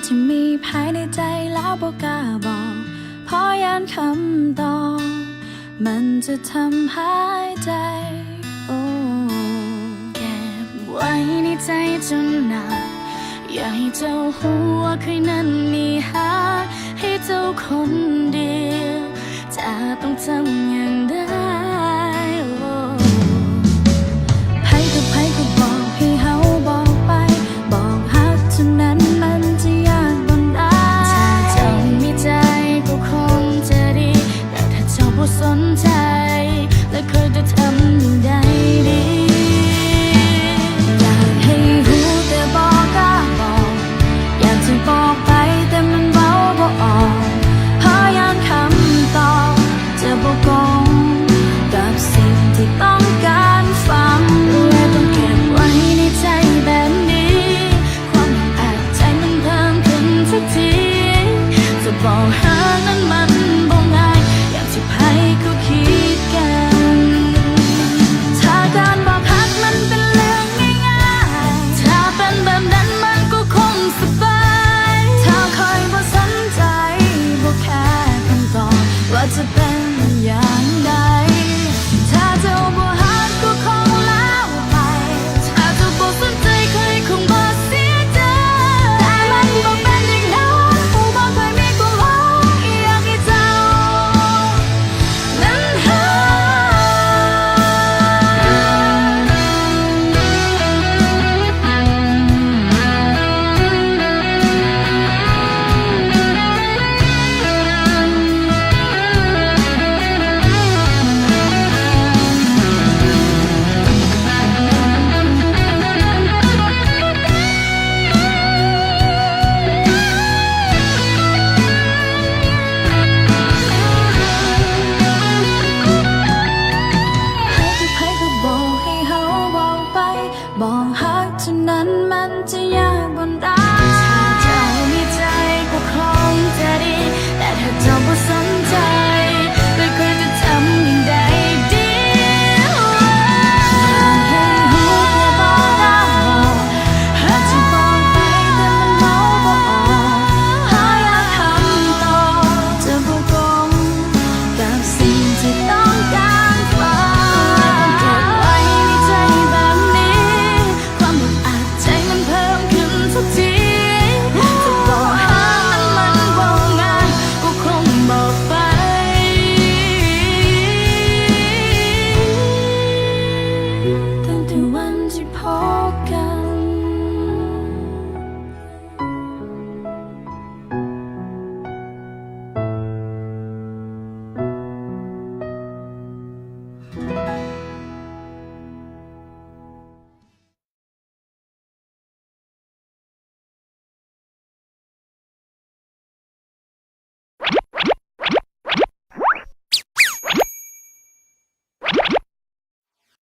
ທີ່ມີພາຍໃນໃຈແລ້ວບໍ່ກ້າບອກ ເພາະຢ້ານຄຳຕອບມັນຈະທຳຮ້າຍໃຈ. ໂອ້ ເກັບໄວ້ໃນໃຈຈົນນານ ຢ່າໃຫ້ເຈົ້າຮູ້ວ່າຂ້ອຍນັ້ນມີຮັກໃຫ້ເຈົ້າຄົນດຽວ ຈະຕ້ອງທຳຢ່າງໃດ? ໂອ້ ໃຜຕໍ່ໃຜກໍບອກໃຫ້ເຮົາບອກໄປ ບອກຮັກເທົ່ານັ້ນມັນຈະຍາກບໍ່ໄດ້ ຖ້າເຈົ້າມີໃຈກໍຄົງຈະດີ ແຕ່ຖ້າເຈົ້າບໍ່ສົນໃຈ ແລ້ວຂ້ອຍຈະທຳໃດດີ? ຢາກໃຫ້ຮູ້ແຕ່ບໍ່ກ້າບອກ ຢາກຈະບອກໄປແຕ່ມັນເວົ້າບໍ່ອອກ ເພາະຢ້ານຄຳຕອບຈະບໍ່ກົງກັບສິ່ງທີ່ຕ້ອງການຟັງ ແລະຕ້ອງເກັບໄວ້ໃນໃຈແບບນີ້ ຄວາມອັດອັ້ນໃຈມັນເພີ່ມຂຶ້ນທຸກທີ ຈະບອກຮັກນັ້ນມັນບໍ່ງ່າຍ ຢ່າງທີ່ໃຜກໍຄິດກັນ ຖ້າການບອກຮັກມັນເປັນເລື່ອງງ່າຍໆ ຖ້າເປັນແບບນັ້ນມັນກໍຄົງສະບາຍ ຖ້າຂ້ອຍບໍ່ສົນໃຈ ບໍ່ແຄຄຳຕອບວ່າຈະເປັນຢ່າງໃດ ຖ້າເຈົ້າບໍ່ຮັກກໍຄົງແລ້ວໄປ ຖ້າເຈົ້າບໍ່ສົນໃຈຂ້ອຍຄົງບໍ່ເສຍໃຈ ແຕ່ມັນບໍ່ເປັນຢ່າງນັ້ນ ຮູ້ບໍ່ ຂ້ອຍມີຄວາມຫວັງ ຢາກໃຫ້ເຈົ້ານັ້ນຮັກ. ໃຜກໍບອກໃຫ້ເຮົາເວົ້າໄປ ບອກຮັກເທົ່ານັ້ນມັນຈະຍາກບໍ່ໄດ້